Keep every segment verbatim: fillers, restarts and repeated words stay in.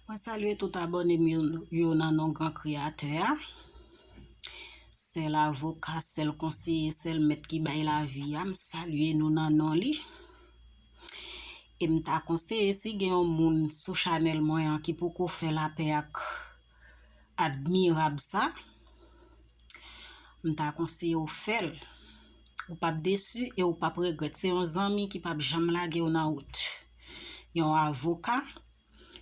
Mwen salye tout abòne m yo, yo nan non Gran Kreyatè a. Sèl avoka, sèl konseye, sèl mèt ki bay lavi a, m salye nou nan non li. E m ta konseye si gen yon moun sou chanèl mwen an ki poko fè lapè ak admirab sa, m ta konseye w fè l. Ou p ap desi e ou p ap regrèt. Se yon zanmi ki p ap janm lage w nan wout. Yon avoka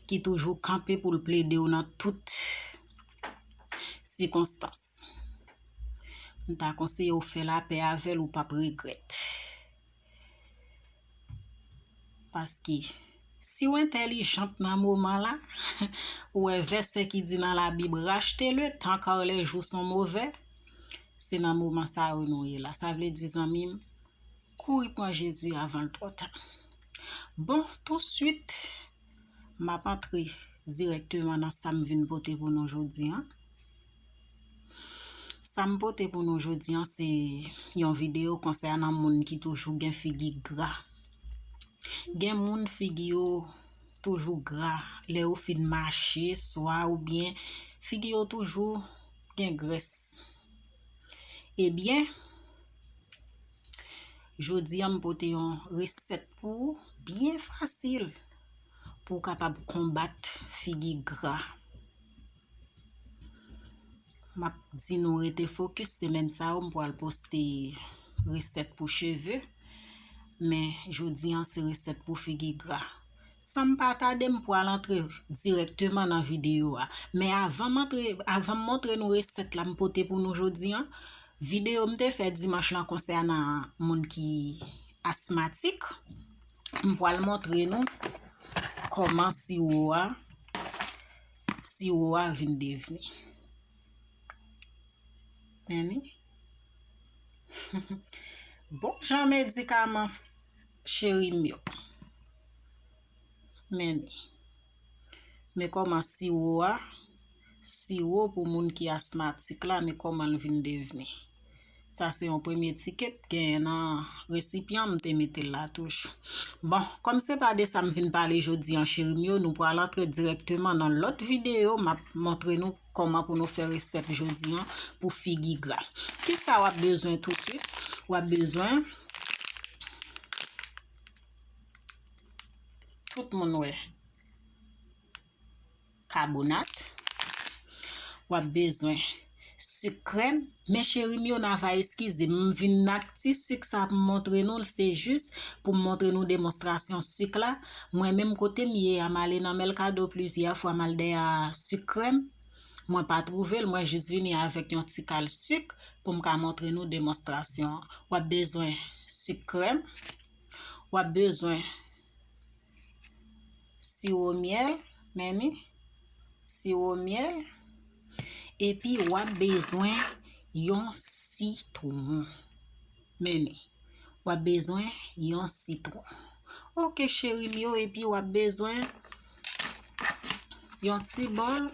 ki toujou kanpe pou l plede w nan tout sikonstans. M ta konseye w fè lapè avè l, ou p ap regrèt. Paske si w entèlijant nan moman la, ou wè vèsè ki di nan Labib, racheter le temps car les jours sont mauvais, se nan moman sa yo nou ye la. Sa vle di, zanmi m, kouri pran Jezi avan l twò ta. Bon, touswit, m ap antre dirèkteman nan sa m vin pote pou nou jodi a. Sa m pote pou nou jodi a, se yon videyo konsènan moun ki toujou gen figi gra. Gen moun figi yo toujou gra lè yo fin mache, swa oubyen figi yo toujou gen grès. Ebyen, jodi a m pote yon resèt pou ou, byen fasil, pou w kapab konbat figi gra. M ap di nou rete fokis, semèn sa yo m pral poste resèt pou cheve, men jodi a se resèt pou figi gra. San m pa tade, m pral antre dirèkteman nan videyo a. Men avan m antre, avan m montre nou resèt la m pote pou nou jodi a, videyo m te fè dimanch lan konsènan moun ki asmatik, m pral montre nou kòman siwo a, siwo a vin devni. Men ni. Bon jan medikaman, cheri m yo. Men ni. Men kòman siwo a, siwo pou moun ki asmatik la, men kòman l vin devni. Sa se yon premye ti kep genyen nan resipyan, m te mete l la toujou. Bon, kòm se pa de sa m vin pale jodi a, cheri m yo, nou pral antre dirèkteman nan lòt videyo, m ap montre nou kòman pou nou fè resèt jodi a pou figi gra. Kisa w ap bezwen touswit? W ap bezwen, tout moun wè, kabonat. W ap bezwen sik krèm. Men cheri m yo, n a va eskize m, m vin ak ti sik sa pou m montre nou l, se jis pou m montre nou demonstrasyon sik la. Mwen menm, kote m ye a, m ale nan Mercado plizyè fwa, m al dèyè sik krèm. Mwen pa twouve l, mwen jis vini avèk yon ti kal sik pou m ka montre nou demonstrasyon an. W ap bezwen sik krèm, w ap bezwen siwo myèl, men ni, siwo myèl, epi w ap bezwen yon sitwon. Men ni, w ap bezwen yon sitwon. Oke, cheri m yo, epi w ap bezwen yon ti bòl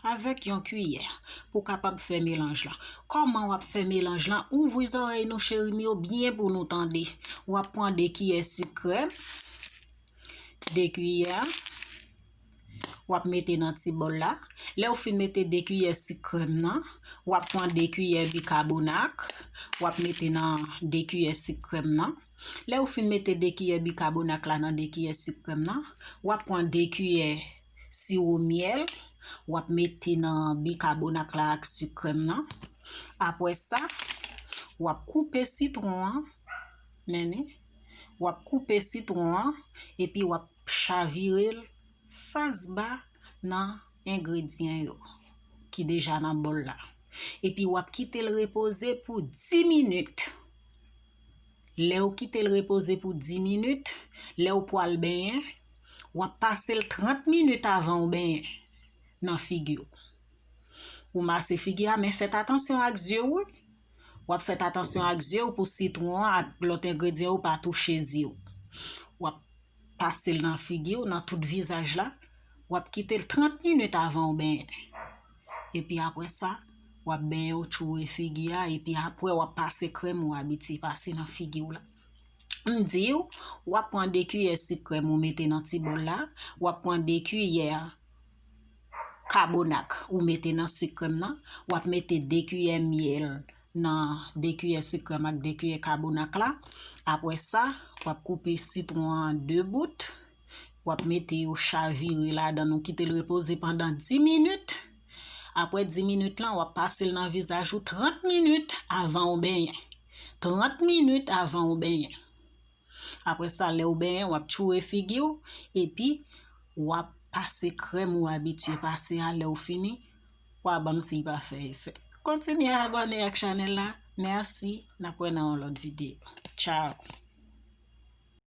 avèk yon kiyè pou w kapab fè melanj lan. Kòman w ap fè melanj lan? Ouvri zòrèy nou, cheri m yo, byen pou nou tande. W ap pran de kiyè sik krèm, de kiyè, w ap mete nan ti bòl la. Lè w fin mete de kiyè sik krèm nan, w ap pran de kiyè bikabonat, w ap mete nan de kiyè sik krèm nan. Lè w fin mete de kiyè bikabonat la nan de kiyè sik krèm nan, w ap pran de kiyè siwo myèl, w ap mete nan bikabonat la ak sik krèm nan. Apre sa, w ap koupe sitwon an, men ni, w ap koupe sitwon an, epi w ap chavire l fas ba nan engredyan yo ki deja nan bòl la. Epi w ap kite l repoze pou dis minit. Lè w kite l repoze pou dis minit, lè w pral benyen, w ap pase l trant minit avan w benyen nan figi w. Ou mase figi a, men fèt atansyon ak zye w, wi. W ap fèt atansyon ak zye w pou sitwon an ak lòt engredyan yo pa touche zye w. W ap pase l nan figi w, nan tout vizaj la. W ap kite l trant minit avan w benyen. Epi apre sa, w ap benyen, w tchoure figi a, epi apre w ap pase krèm ou abitye pase nan figi w la. M di w, w ap pran de kiyè sik krèm ou mete nan ti bòl la, w ap pran de kiyè, kabonak ou mete nan sik krèm nan. W ap mete de kiyè myèl nan de kiyè sik krèm ak de kiyè kabonak la. Apre sa, w ap koupe sitwon an de bout. W ap mete yo chavire ladan l, ou kite l repoze pandan dis minit. Apre dis minit lan, w ap pase l nan vizaj ou trant minit avan ou benyen. Trant minit avan ou benyen. Apre sa, lè ou benyen, w ap tchoure figi w, epi w ap pase krèm ou abitye pase a. Lè ou fini, w a ban m si l pa fè efè. Kontinye abòne ak chanèl la. Mèsi, n ap wè nan yon lòt videyo. Tchao.